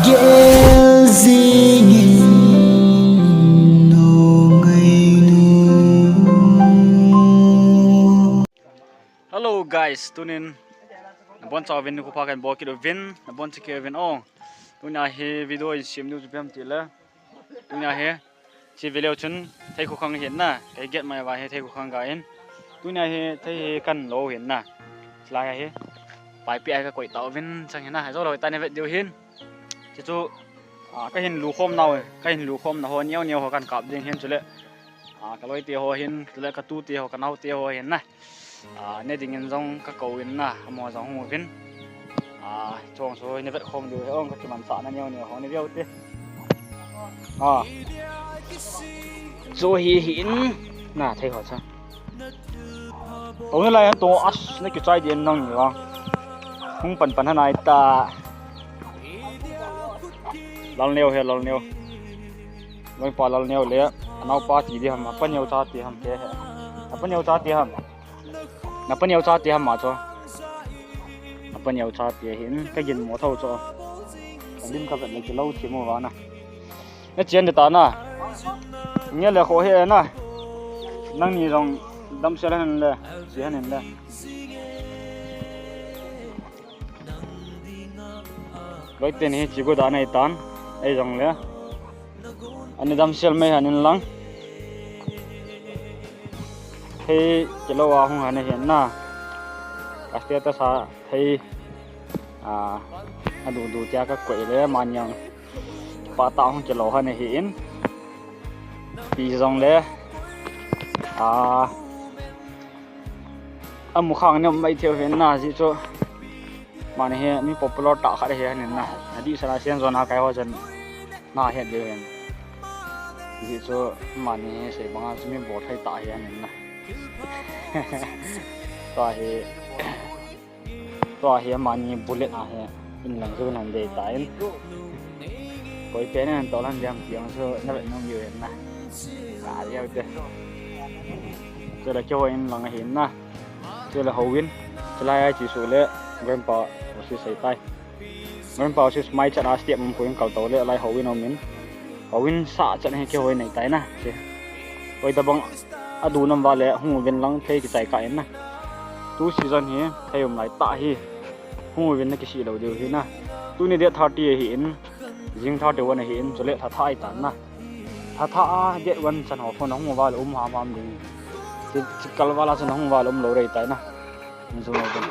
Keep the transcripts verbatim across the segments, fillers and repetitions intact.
Gel jingin nungei nu. Hello guys, tunin nabonchauvin nikho pha kahin bol kit uvin, nabonchauvin o. Tunia hi video in sem diu chu ipi ham tile, tunia hi chi video chun Theikhokhang hi na, kahin get mai uva hi Theikhokhang ga in. Tunia hi thei hi kahin lo hi na. Chulai hi paipi a hi kakoi tauvin chang hi na. Jou lou tah in vet diu hin. Chuchu, ah, kahin lukhom nau, kahin lukhom na ho neo neo ho kahin kap ding hin chule. Ah, kaloi te ho hin, chule katu te ho, kanao te ho hin na. Ah, ne dingin jong kakou in na, amaho jong hung uvin. Ah, chong chu ne vet khom diu hi ong, kakimanchah na neo neo ho ne veu te. Ah. Chu hi hi in na thei ho cha. Tong lai han tong as na kichai din nang ni wa. Hung pan pan hanai ta. Lalneo he, Lalneo. Loipa Lalneo le, anaopa ti di ham, apa neo cha ti ham ke he. Apa neo cha ti ham. Napa neo cha ti ham ma cho. Apa neo cha ti hin, kagin mo tho cho. Kalim kavet le kilou thi mo va na. Na chen de ta na. Nge le kho he na. Nangni jong damsel han le, chi han le. Loi ten hi chi gu da nei tan. Ei jong le. Ani damsel mai han in lang. Hei, kilou a hung han hin na. Ka status a hei. A, adu du tia kakoi le, mani jong. Pa ta hung kilou han hi in. Pi jong le. A, amu khang ne mai theu hin na ji chu. Mani hi mi popular tah khat hi han in na. Adi sala sian jona kai ho jan. Na het diu hin. Ji chu mani hi sei banga chu mi bol thei tah hi han in na. Tua hi. Tua hi amani bullet a hi in lang chu nan dei ta in. Koi pen nan to lan jam tiang chu na vet nom diu hin na. Ka diu te. Chu le keiho in lang ahi na. Chu le houin. Chu lai a chi su le grandpa u si sei tai. Grandpa u si mai chan a step mun puin kal to le lai houin um in. Houin sa chan hi keiho in nei tai na. Chi. Koi tabang adu nam va le hung uvin lang thei kichai ka in na. Tu season hi thei um lai tah hi. Hung uvin na kisih lou diu hi na. Tuni date thirty ahi in. Jing thirty one ahi in. Chule tha tha ai tan na. Tha tha a date one chan ho phone hung uva le um ham ham ding. Chi, chi kal va la chun hung uva le um lou rei tai na. Min zu lou ding.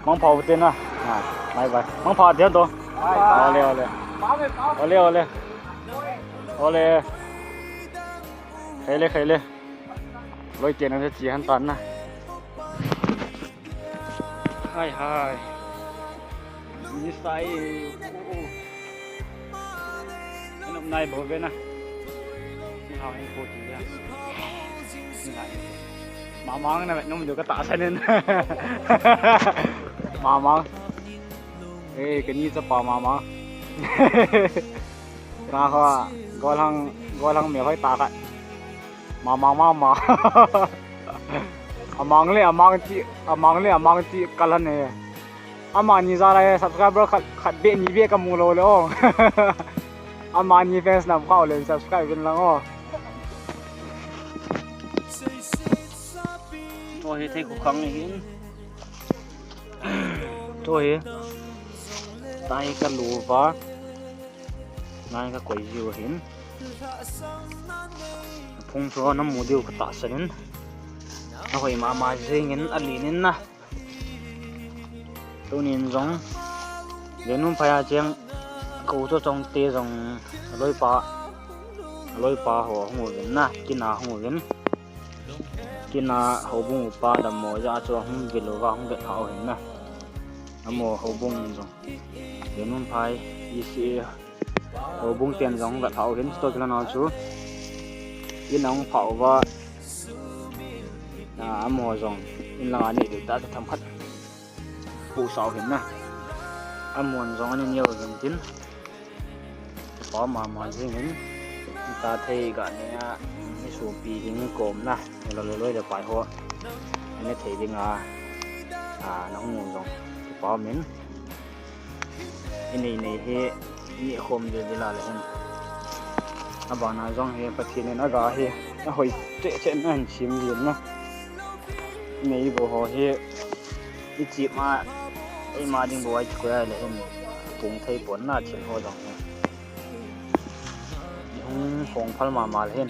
Mangpha u te na. Na, bye bye. Mangpha te to. Ole, ole. Ole, ole. Ole. Khaile, khaile. Loi te na chi han tan na. Hai, hai. Ni sai. Nop nai bo ve na. Ni hao ni ko ti ya. Ni nai. Mamang na nom diu ka tahsan in. Mamang. Eh, kani chapa Mamang. Ka ho, golhang, golhang mel hoi tah khat. Mamang, Mamang. Amang le, amang ti, amang le, amang ti kal han e. Amani jal a subscriber khat, khat beh ni beh kamu lou le o. Amani fans nam kha u le subscribe vin lang o. Tua hi Theikhokhang hin. Tua hi. Tai ka lu va. Nai ka koi jiu hin. Phung chu na mu diu ka tahsan in. Ahoi mama jing in alin in na. Tunin jong. Lenum phaya cheng. Ko to chong te jong. Loipa. Loipa ho hung uvin na. Kina hung uvin. Kina houbung upa dammo ja chu hung vil uva hung vet hau hin na. Amo houbung jong. Lenum phai E C A. Houbung ten jong vet hau hin sto kila na chu. Ina hung phau va. Na amo jong. In langa ni de ta tham khat. Pu sau hin na. Amon jong ani neo jong tin. Pa mama jing hin. Ta thei ga ne a. Ni su pi hin kom na. Lo lo lo le pai ho. Ani thei ding a. A na hung jong. Pa min. inei nei hi, inei khom dil dil a le hin. Abana jong hi Pathen in aga hi ahoi cheh cheh na hin sem jin na. Inei go ho hi ichim a, eima ding bou a ikikoi a le hin pung thei pon na thil ho jong hi. Ihung hong phal mama le hin.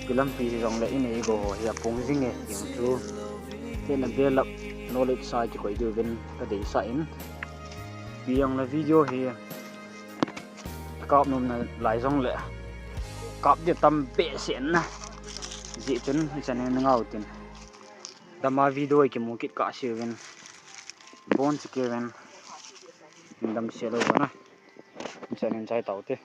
Ipi lampi hijongle inei go ho hi apung jing e, jeng chu. Tena belap knowledge sa ikikoi diuvin kadeisah in. Ipi jongle video hi kap nom nalai jongle kap ding tam behseh na. Hijeh chun ichan in ngau tin. Dama video ikimu kit kahse uvin. Bon chekit uvin. Damsel lou na. Ichan in chai taute.